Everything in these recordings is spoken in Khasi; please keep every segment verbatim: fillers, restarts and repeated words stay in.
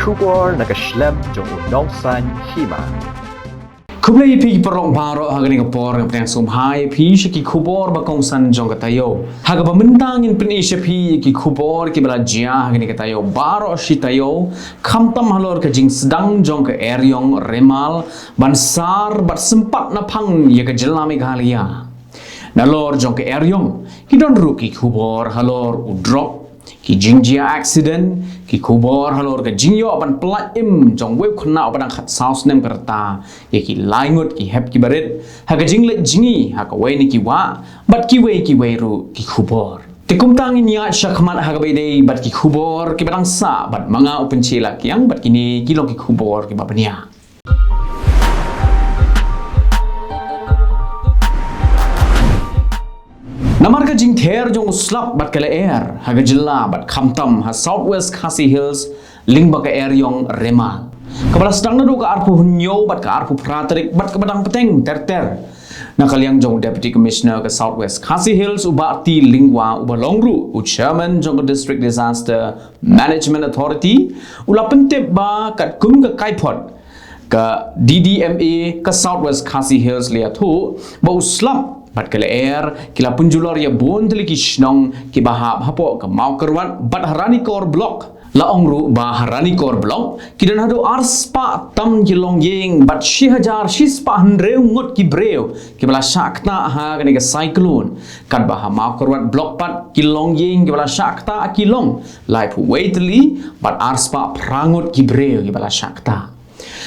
Khubor na ka shlem jong u nongsan hima. Khublei ïa phi ki paralok baroh ha kane ka por, nga pdiang sngewbha ïa phi sha ki khubor ba kongsan jong ka taïew. Ha kaba mynta ngin pyni sha phi ïa ki khubor kiba la jia ha kane ka taïew baroh shi taïew, khamtam halor ka jingsdang jong ka eriong Remal ban sar bad sympat naphang ïa ka jylla Meghalaya. Nalor jong ka eriong, ki don ruh ki khubor halor u drok, ki jingjia accident, ki khubor halor ka jingïoh ban pyllait im jong uwei u khynnah uba dang khatsaw snem ka rta ïa ki lai ngut ki hep kiba rit ha ka jingleit jngi ha kawei na ki wah, bad kiwei kiwei ruh ki khubor. Te kumta ngin ïaid shakhmat ha kaba ïadei bad ki khubor kiba dang sah, bad ma nga u Pynshoi Lakiang, bad kine ki long ki khubor kiba bniah. Namar ka jingther jong u slap bad ka lyer ha ka jylla bad khamtam ha South West Khasi Hills lyngba ka eriong Remal, kaba la sdang naduh ka arphew hynñiew bad ka arphew phra tarik bad kaba dang bteng ter ter. Na ka liang jong u Deputy Commissioner ka South West Khasi Hills, u Bah T. Lyngwa, uba long ruh u Chairman jong ka District Disaster Management Authority, u la pyntip ba katkum ka kaiphod ka D D M A ka South West Khasi Hills la ïathuh ba u slap bad ka lyer ki la pynjulor ïa bun tylli ki shnong kiba hap hapoh ka Mawkyrwat bad ha Ranikor Block. La ong ruh ba ha Ranikor Block ki don haduh arspah tam ki longïing bad shi hajar shispah hynriew ngut ki briew kiba la shah ktah ha kane ka cyclone. Katba ha Mawkyrwat Block pat ki longïing kiba la shah ktah ki long laiphew wei tylli bad arspah phra ngut ki briew kiba la shah ktah.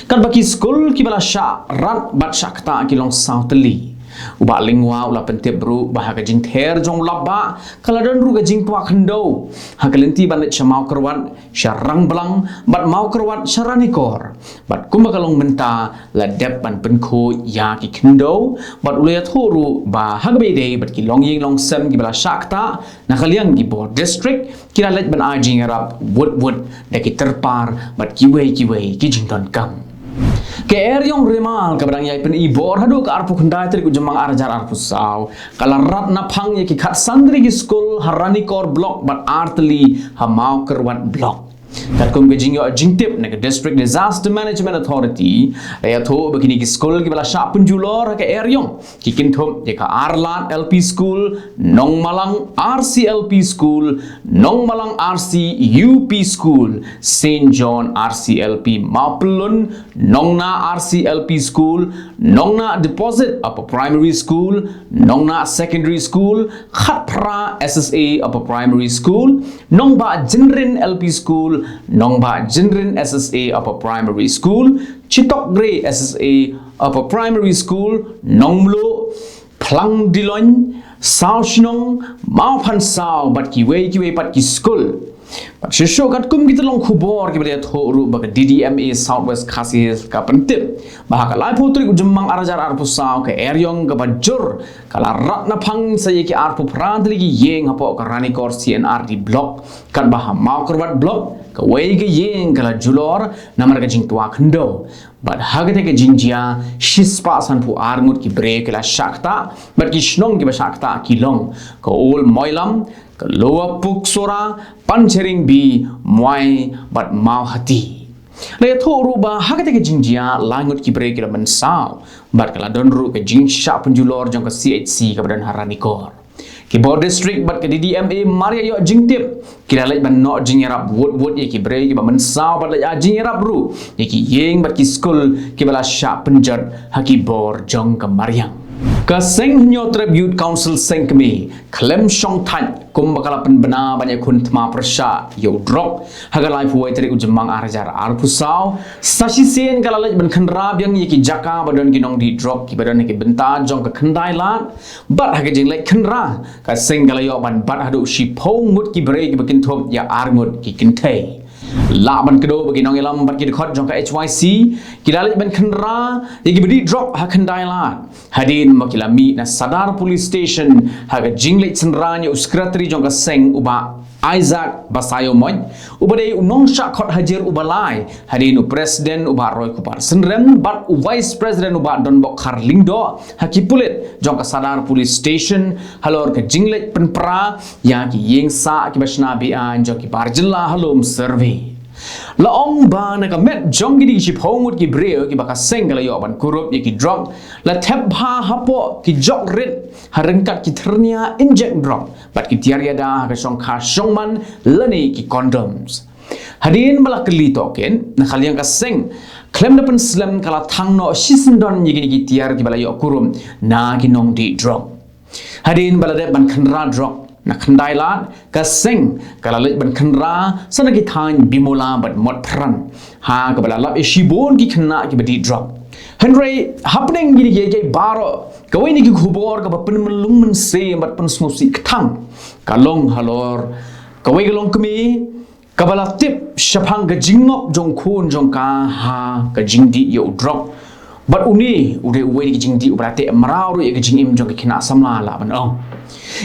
Katba ki skul kiba la shah rat bad shah ktah ki long saw tylli. U Bah Lyngwa u la pyntip ruh ba ha ka jingther jong u lap bah ka la don ruh ka jingtwa khyndew ha ka lynti ban leit sha Mawkyrwat, sha Rangblang bad Mawkyrwat sha Ranikor. Bad kumba ka long mynta la dep ban pynkhuid ïa ki khyndew, bad u la ïathuh ruh ba ha kaba ïadei bad ki longïing longsem kiba la shah ktah, na ka liang ki bor district ki la leit ban ai jingïarap wut wut da ki tyrpar bad kiwei kiwei ki jingdonkam. Ka eriong Remal kaba dang ïai pyni bor haduh ka arphew khyndai tarik u Jymmang ar hajar arphew saw, ka la rat naphang ïa ki khatsan tylli ki skul ha Ranikor Block bad ar tylli ha Mawkyrwat Block. Katkum ka jingïoh jingtip na ka District Disaster Management Authority, la ïathuh ba kine ki skul kiba la shah pynjulor ha ka eriong ki kynthup ïa ka Arlad L P School, Nongmalang R C L P School, Nongmalang R C U P School, Saint John R C L P Mawpyllun, Nongna R C L P School, Nongna Deposit Upper Primary School, Nongna Secondary School, Khatphra S S A Upper Primary School, Nongbah Jynrin L P School, Nongbah Jynrin S S A Upper Primary School, Chitokgre S S A Upper Primary School, Nongmluh, Phlangdilony, Sawshnong, Mawphansaw bad kiwei kiwei pat ki skul. Bad shuh shuh katkum kita long khubor kiba la ïathuh ruh ba ka D D M A South West Khasi Hills ka pyntip ba ha ka laiphew tarik u Jymmang ar hajar arphew saw ka eriong kaba jur ka la rat naphang sa ïa ki arphew phra tylli ki ïing hapoh ka Ranikor C and R D Block, katba ha Mawkyrwat Block kawei ka ïing ka la julor namar ka jingtwa khyndew. Bad ha kata ka jingjia, shispah sanphew ar ngut ki briew ki la shah ktah, bad ki shnong kiba shah ktah ki long ka Old Moilam, ka Lower Puksora, Panchering B, Mawai bad Mawhati. La ïathuh ruh ba ha kata ka jingjia lai ngut ki briew ki la mynsaw, bad ka la don ruh ka jingshah pynjulor jong ka C H C kaba don ha Ranikor. Ki bor district bad ka D D M A mar ïa ïoh jingtip, ki la leit ban noh jingïarap wut wut ïa ki briew kiba mynsaw bad leit ai jingïarap ruh ïa ki ïing bad ki skul kiba la shah pynjot ha ki bor jong ka mariang. Ka Seng Hynñiewtrep Youth Council Seng Kmie, khlem shong thait kumba ka la pynbna ban ïakhun thma pyrshah ïa u drok ha ka laiphew wei tarik u Jymmang ar hajar arphew saw, sa shisien ka la leit ban khynra biang ïa ki jaka ba don ki nongdih drok kiba don ha ki bynta jong ka Khyndai Lad. Bad ha ka jingleit khynra, ka seng ka la ïoh ban bat haduh shiphew ngut ki briew kiba kynthup ïa ar ngut ki kynthei. Lah ban kdew ba ki nongïalam bad ki dkhot jong ka H Y C ki la leit ban khynra ïa kiba dih drok ha Khyndai Lad, hadien ba ki la mih na Sadar Police Station ha ka jingleit synran ïa u Secretary jong ka seng, u Bah Isaac Basaiawmoit, uba dei u nongshah khot hajir uba lai, hadien u President u Bah Roykupar Synrem bad u Vice President u Bah Donbok Kharlyngdoh ha ki pulit jong ka Sadar Police Station halor ka jingleit pynpra ïa ki ïing sah kiba shna be-aiñ jong ki bar jylla ha lum survey. La ong ba na ka met jong kine ki shiphew ngut ki briew kiba ka seng ka la ïoh ban kurup ïa ki drok, la thep bha hapoh ki jok rit ha ryngkat ki thyrnia injek drok bad ki tiar ïada ha ka shongkha shongman lane ki condoms. Hadien ba la kylli tohkit, na ka liang ka seng, khlem da pynslem ka la thang noh shisyndon ïa kine ki tiar kiba la ïoh kurup na ki nongdih drok. Hadien ba la dep ban khynra drok na Khyndailad, ka seng ka la leit ban khynra sa na ki thaiñ Bimula bad Motphran, ha kaba la lap ïa shibun ki khynnah kiba dih drok. Hynrei hapdeng kine kiei kiei baroh, kawei na ki khubor kaba pynmlung mynsiem bad pynsngewsih kthang ka long halor kawei ka longkmie kaba la tip shaphang ka jingngop jong u khun jong ka ha ka jingdih ïa u drok. Bad une u dei uwei na ki jingdih uba la teh mraw ruh ïa ka jingim jong ki khynnah samla, lah ban ong.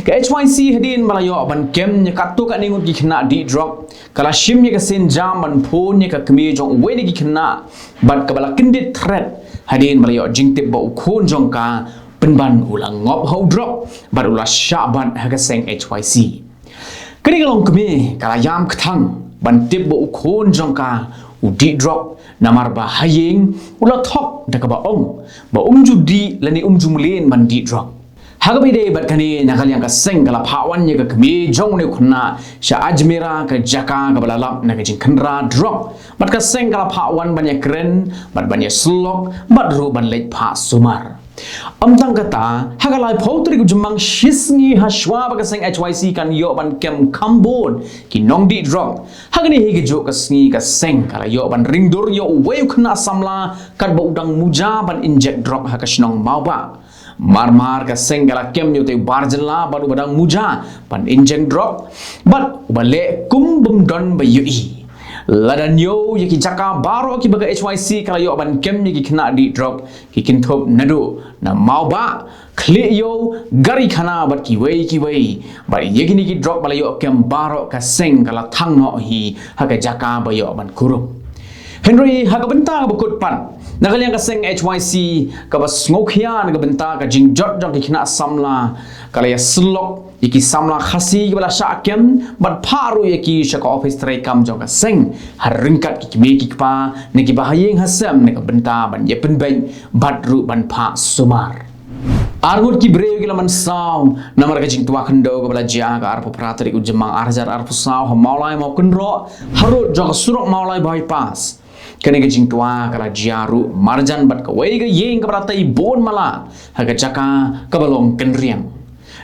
Ka H Y C hadien ba la ïoh ban kem ïa katto katne ngut ki khynnah dih drok, ka la shim ïa ka sienjam ban phone ïa ka kmie jong uwei na ki khynnah bad kaba la kyndit threat hadien ba la ïoh jingtip ba u khun jong ka pynban u la ngop ha u drok bad u la shah bat ha ka seng H Y C. Kane ka longkmie ka la ïam kthang ban tip ba u khun jong ka u dih drok, namar ba ha ïing u la thok da kaba ong ba um ju dih lane um ju mlien ban dih drok. Ha kaba ïadei bad kane, na ka liang ka seng ka la phah wan ïa ka kmie jong une u khynnah sha Ajmera, ka jaka kaba la lap na ka jingkhynra drok. Bad ka seng ka la phah wan ban ïakren bad ban ïasyllok bad ruh ban leit phah sumar. Ym tang kata, ha ka laiphew tarik u Jymmang, shisngi hashwa ba ka seng H Y C kan ïoh ban kem kham bun ki nongdih drok, ha kane hi kajuh ka sngi ka seng ka la ïoh ban ring dur ïa uwei u khynnah samla katba u dang muja ban injek drok ha ka shnong Mawbah. Mar mar ka seng ka la kem ïa utei u bar jylla bad uba dang muja ban injek drok bad uba leh kum bym don ba ïohi. Lada ñiew ïa ki jaka baroh kiba ka H Y C ka la ïoh ban kem ïa ki khynnah dih drok, ki kynthup naduh na Mawbah, Khlieh Ïew, Garikhana bad kiwei kiwei. Bad ïa kine ki drok ba la ïoh kem baroh ka seng ka la thang noh hi ha ka jaka ba ïoh ban kurup. Hynrei ha ka bynta kaba kut pat, na ka liang ka seng H Y C kaba sngewkhia na ka bynta ka jingjot jong ki khynnah samla, ka la ïasyllok ïa ki samla Khasi kiba la shah kem bad phah ruh ïa ki sha ka ophis treikam jong ka seng, ha ryngkat ki kmie ki kpa ne kiba ha ïing ha sem, na ka bynta ban ïa pynbeit bad ruh ban phah sumar. Ar ngut ki briew ki la mynsaw namar ka jingtwa khyndew kaba la jia ha ka arphew phra tarik u Jymmang ar hajar arphew saw ha Mawlai Mawkynroh, harud jong ka surok Mawlai Bypass. Kane ka jingtwa ka la jia ruh marjan bad kawei ka ïing kaba la tei bun mala ha ka jaka kaba long kynriang.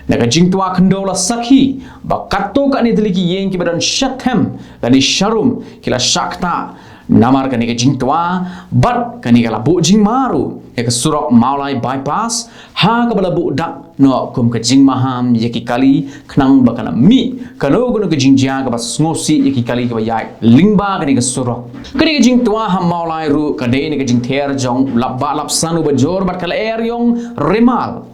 Na ka jingtwa khyndew la sakhi ba katto katne tylli ki ïing kiba don shathem lane sharum ki la shah ktah namar kane ka jingtwa, bad kane ka la buh jingma ruh ïa ka surok Mawlai Bypass, ha kaba la buh dak noh kum ka jingmaham ïa ki kali, khnang ba kan ym mih kano kano ka jingjia kaba sngewsih ïa ki kali kiba ïaid lyngba kane ka surok. Kane ka jingtwa ha Mawlai ruh ka dei na ka jingther jong u lapbah lapsan uba jur bad ka lyer ïong Remal.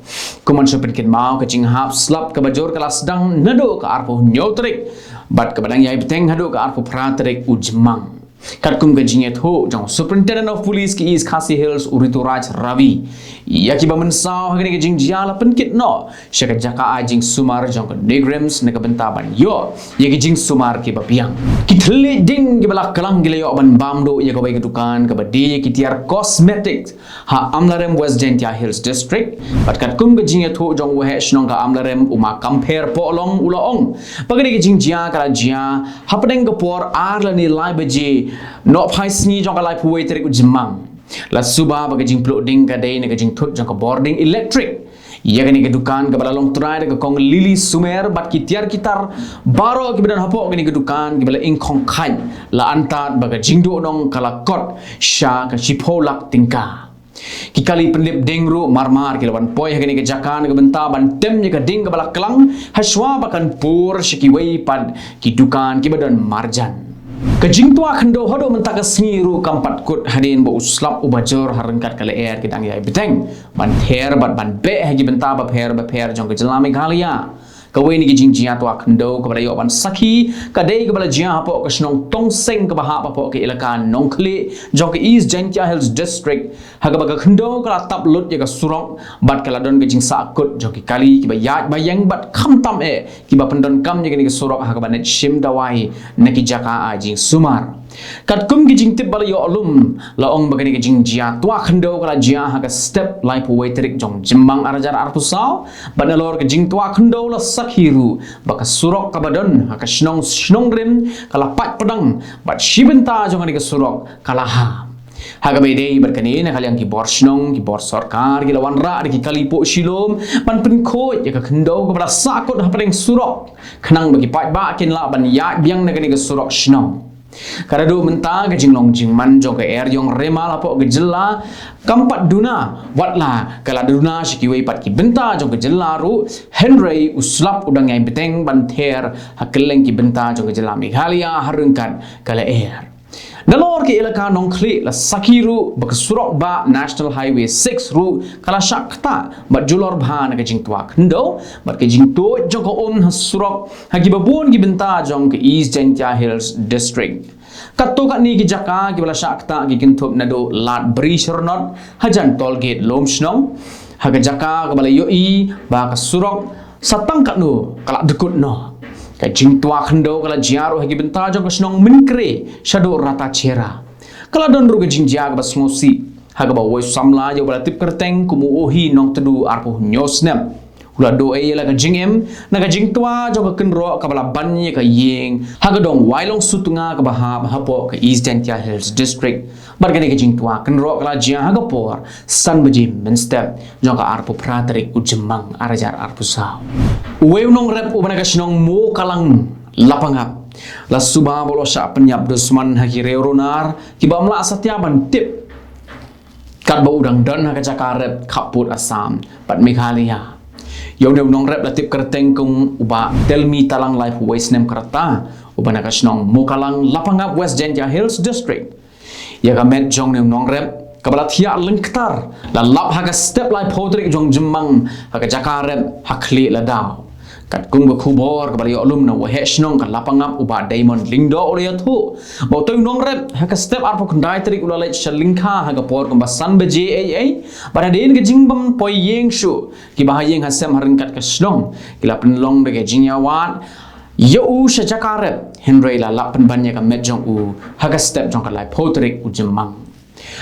Kum ban shu pynkynmaw, ka jinghap slap kaba jur ka la sdang naduh ka arphew hynñiew tarik bad kaba dang ïai bteng haduh ka arphew phra tarik u Jymmang. Katkum ka jingïathuh jong u Superintendent of Police ka East Khasi Hills, u Rituraj Ravi, ïa kiba mynsaw ha kane ka jingjia la pynkit noh sha ka jaka ai jingsumar jong ka NEIGRIHMS na ka bynta ban ïoh ïa ki jingsumar kiba biang. Ki thylliej ding kiba la klang ki la ïoh ban bam duh ïa kawei ka dukan kaba die ïa ki tiar cosmetics ha Amlarem, West Jaintia Hills District. Bad katkum ka jingïathuh jong u Waheh Shnong ka Amlarem, u Ma Kampher Pohlong, u la ong ba kane ka jingjia ka la jia hapdeng ka por ar lane lai baje nohphai sngi jong ka laiphew wei tarik u Jymmang. La suba ba ka jingpluh ding ka dei na ka jingthut jong ka bording elektrik ïa kane ka dukan kaba la long trai da ka Kong Lily Sumer bad ki tiar ki tar baroh kiba don hapoh kane ka dukan kiba la ingkhong khaid, la antad ba ka jingduhnong ka la kot sha ka shiphew lak tyngka. Ki kali pynlip ding ruh mar mar ki la wan poi ha kane ka jaka na ka bynta ban tem ïa ka ding kaba la klang, hashwa ba kan pur sha kiwei pat ki dukan kiba don marjan. Ka jingtwa khyndew haduh mynta ka sngi ruh kam pat kut hadien ba u slap uba jur ha ryngkat ka lyer ki dang ïai bteng ban ther bad ban beh ha ki bynta bapher bapher jong ka jylla Meghalaya. Kawei na ki jingjia twa khyndew kaba la ïoh ban sakhi ka dei kaba la jia hapoh ka shnong Tongseng kaba hap hapoh ka elaka Nongkhlieh jong ka East Jaintia Hills District, ha kaba ka khyndew ka la tap lut ïa ka surok bad ka la don ka jingsahkut jong ki kali kiba ïaid ba ïeng bad khamtam eh kiba pyndonkam ïa kane ka surok ha kaba neh shim dawai na ki jaka ai jingsumar. Katkum ki jingtip ba la ïoh lum, la ong ba kane ka jingjia twa khyndew ka la jia ha ka step laiphew wei tarik jong Jymmang ar hajar arphew saw, bad nalor ka jingtwa khyndew la sakhi ruh ba ka surok kaba don ha ka shnong Shnongrim ka la pait padang, bad shi bynta jong kane ka surok ka la ha. Ha kaba ïadei bad kane, na ka liang ki bor shnong, ki bor sorkar ki la wanrah da ki kali pohshilum ban pynkhuid ïa ka khyndew kaba la sahkut hapdeng surok, khnang ba ki paidbah kin lah ban ïaid biang na kane ka surok shnong. Ka naduh mynta ka jinglong jingman jong ka er ïong remal hapoh ka jylla kam pat duna, watla ka la duna sha kiwei pat ki bynta jong ka jylla ruh, hynrei u slap u dang ïai bteng ban ther ha kylleng ki bynta jong ka jylla Meghalaya ha ryngkat ka lyer. Nalor ka elaka Nongkhlieh la sakhi ruh ba ka surok bah National Highway six ruh ka la shah ktah bad julor bha na ka jingtwa khyndew bad ka jingtuid jong ka um ha surok ha kiba bun ki bynta jong ka East Jaintia Hills District. Katto katne ki jaka kiba la shah ktah ki kynthup naduh Lad Bri Shyrnot hajan toll gate Lumshnong, ha ka jaka kaba la ïohi ba ka surok sa tang katno ka la dkut noh. Ka jingtwa khyndew ka la jia ruh ha ki bynta jong ka shnong Mynkre shaduh Ratacherra. Ka la don ruh ka jingjia kaba sngewsih ha kaba uwei u samla ïa uba la tip kyrteng kum u Ohi Nongtdu arphew hynñiew snem u la duh ei ïa la ka jingim na ka jingtwa jong ka kynroh kaba la ban ïa ka ïing ha ka dong Wailong Sutnga kaba hap hapoh ka East Jaintia Hills District. Bad kane ka jingtwa kynroh ka la jia ha ka por san baje mynstep jong ka arphew phra tarik u Jymmang ar hajar arphew saw. Uwei u nongrep uba na ka shnong Mokalang Lapangap la suba ba u la shah pynïap dusman ha ki riew runar kiba ym lah satia ban tip, katba u dang don ha ka jaka rep khappud Assam bad Meghalaya. Ïa une u nongrep la tip kyrteng kum u Bah Telmi Talang, laiphew wei snem ka rta, uba na ka shnong Mokalang Lapangap, West Jaintia Hills District. Ïa ka met jong une u nongrep kaba la thiah lyngktar la lap ha ka step laiphew tarik jong Jymmang ha ka jaka rep ha khlieh ladaw. Katkum ka khubor kaba la ïoh lum na u waheh shnong ka Lapangap u Bah Diamond Lyngdoh u la ïathuh ba utei u nongrep ha ka step arphew khyndai tarik u la leit sha lyngkha ha ka por kumba san baje ei ei, bad hadien ka jingbym poi ïing shuh, kiba ha ïing ha sem ha ryngkat ka shnong ki la pynlong da ka jingïawad ïa u sha jaka rep, hynrei la lap pynban ïa ka met jong u ha ka step jong ka laiphew tarik u Jymmang.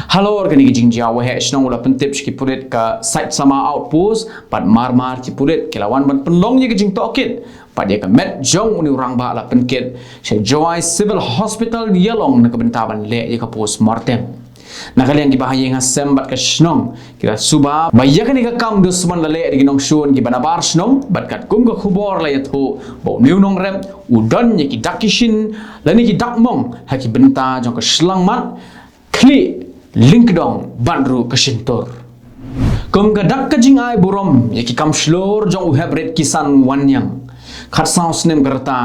Halor kane ka jingjia, u waheh shnong u la pyntip sha ki pulit ka Saitsama Outpost bad mar mar ki pulit ki la wan ban pynlong ïa ka jingtohkit bad ïa ka met jong une u rangbah la pynkit sha Jowai Civil Hospital Ïalong na ka bynta ban leh ïa ka post mortem. Na ka liang kiba ha ïing ha sem bad ka shnong ki la suba ba ïa kane ka kam dusman la leh da ki nongshun kiba nabar shnong, bad katkum ka khubor la ïathuh ba une u nongrep u don ïa ki dak ki shin lane ki dak mong ha ki bynta jong ka shyllangmat, khlieh, lyngkdong bad ruh ka shyntur. Kum ka dak ka jingai burom ïa ki kam shlur jong u heprit Kisan Wanniang, khatsaw snem ka rta,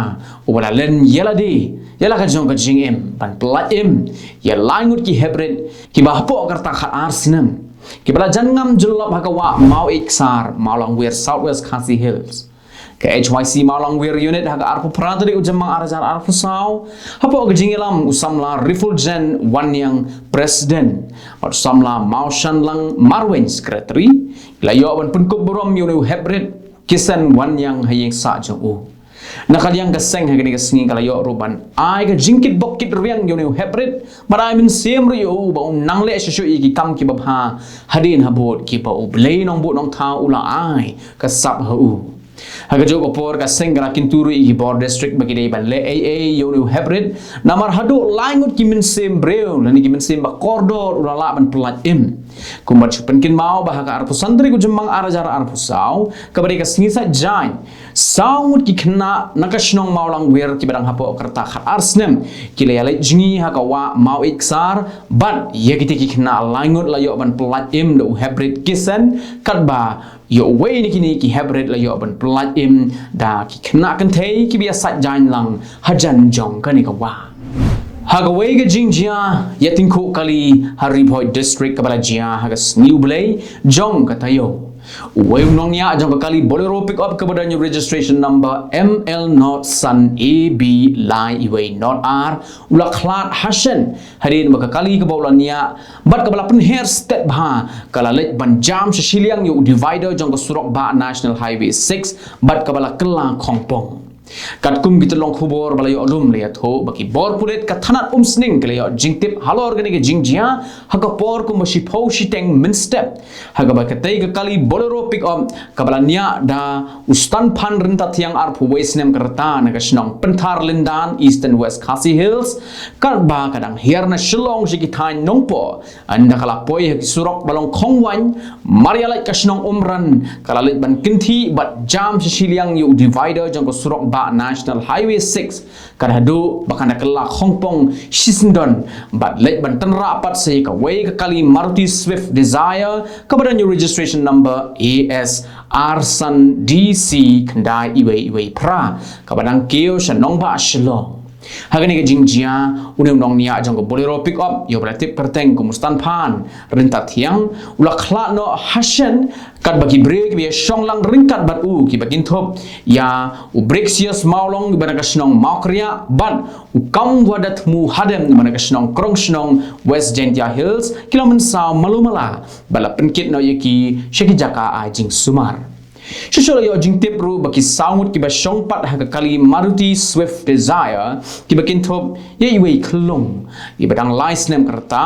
uba la len ïa lade ïa la ka jong ka jingim ban pyllait im ïa lai ngut ki heprit kiba hapoh ka rta khatar snem kiba la jan ngam jyllop ha ka wah Mawieid Ksar, Mawlangwir, South West Khasi Hills. Ka H Y C Mawlangwir Unit ha ka arphew phra tarik u Jymmang ar hajar arphew saw, hapoh ka jingïalam u samla Refulgent Wanniang, President, bad u samla Mawshanlang Marwein, Secretary, ki la ïoh ban pynkup burom ïa une u heprit Kisan Wanniang ha ïing sah jong u. Na ka liang ka seng ha kane ka sngi ka la ïoh ruh ban ai ka jingkit bok kit rwiang ïa une u heprit bad ai mynsiem ruh ïa u ba un nang leh shuh shuh ïa ki kam kiba bha hadien habud kiba U Blei Nongbuh Nongthaw u la ai ka sap ha u. Ha kajuh ka por ka seng ka la kyntu ruh ïa ki bor district ba ki dei ban leh ei ei ïa une u heprit, namar haduh lai ngut ki mynsiem briew lane ki mynsiem ba kordor u la lah ban pyllait im. Kumba shu pynkynmaw ba ha ka arphew san tarik u Jymmang ar hajar arphew saw, kaba dei ka sngi Saitjaiñ, saw ngut ki khynnah na ka shnong Mawlangwir kiba dang hapoh ka rta khatar snem ki la ïaleit jngi ha ka wah Mawieid Ksar, bad ïa kitei ki khynnah lai ngut la ïoh ban pyllait im da u heprit Kisan, katba ïa uwei na kine ki heprit la ïoh ban pyllait im da ki khynnah kynthei kiba ïa saitjaiñ lang hajan jong kane ka wah. Ha kawei ka jingjia ïatyngkhuh kali ha Ri Bhoi District kaba la jia ha ka sngi U Blei jong ka taïew, uwei u nongñiah jong ka kali Bolero pickup kaba don ïa u registration number M L nought san A B lai uwei nought ar u la khlad hashen hadien ba ka kali kaba u la ñiah bad kaba la pynher stet bha ka la leit ban jam sha shiliang ïa u divider jong ka surok bah National Highway six bad kaba la kylla khongpong. Katkum ki tyllong khubor ba la ïoh lum, la ïathuh ba ki bor pulit ka thanat Umsning ki la ïoh jingtip halor kane ka jingjia ha ka por kumba shiphew shiteng mynstep, ha kaba katei ka kali Bolero pickup kaba la niah da u Stanphan Ryntathiang, arphew wei snem ka rta, na ka shnong Pyntharlyndan, Eastern West Khasi Hills, katba ka dang hiar na Shillong sha ki thaiñ Nongpoh, ynda ka la poi ha ki surok ba long khongwaiñ, mar ïa leit ka shnong Umran, ka la leit ban kynthih bad jam sha shiliang ïa u divider jong ka surok bah National Highway six, kat haduh ba kan da kylla khongpong shisyndon bad leit ban tynrah pat sa ïa kawei ka kali Maruti Swift Dzire kaba don ïa u registration number A S R san D C khyndai iwei iwei phra, kaba dang kiew sha nongbah Shillong. Ha kane ka jingjia, une u nongniah jong ka Bolero pickup, ïa uba la tip kyrteng kum u Stanphan Ryntathiang, u la khlad noh ha shen, katba ki briew kiba ïashong lang ryngkat bad u, kiba kynthup ïa u Brexius Mawlong ba na ka shnong Mawkriah bad u Kamwadathmu Hadem ba na ka shnong Krongshnong, West Jaintia Hills, ki la mynsaw malu mala bad la pynkit noh ïa ki sha ki jaka ai jingsumar. Shuh shuh la ïoh jingtip ruh ba ki saw ngut kiba shong pat ha ka kali Maruti Swift Dzire, kiba kynthup ïa iwei i khyllung iba dang lai snem ka rta,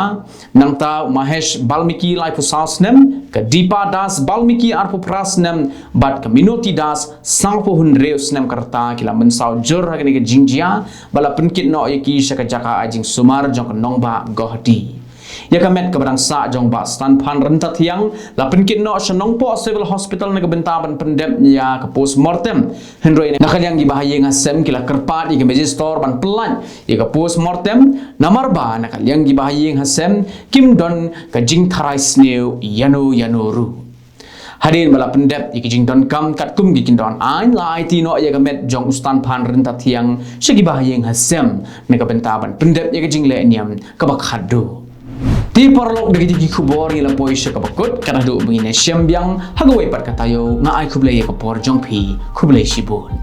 nangta u Mahesh Balmiki, laiphew saw snem, ka Deepa Das Balmiki, arphew phra snem, bad ka Minoti Das, sawphew hynriew snem ka rta, ki la mynsaw jur ha kane ka jingjia bad la pynkit noh ïa ki sha ka jaka ai jingsumar jong ka nongbah Guwahati. Ïa ka met kaba dang sah jong u bah Stanphan Ryntathiang la pynkit noh sha Nongpoh Civil Hospital na ka bynta ban pyndep ïa ka post mortem. Hynrei na ka liang ki bahaïing hasem ki la kyrpad ïa ka Magistrate ban pyllait ïa ka post mortem, namar ba na ka liang ki bahaïing hasem kim don ka jingtharai sniew ïano ïano ruh. Hadien ba la pyndep ïa ki jingdonkam katkum ki kyndon aiñ, la aiti noh ïa ka met jong u Stanphan Ryntathiang sha ki bahaïing hasem na ka bynta ban pyndep ïa ka jingleh niam kaba khatduh. Te paralok, da kine ki khubor ngi la poi sha kaba kut, kat haduh ba ngin ïashem biang ha kawei pat ka taïew, nga ai khublei ïa ka por jong phi, khublei shibun.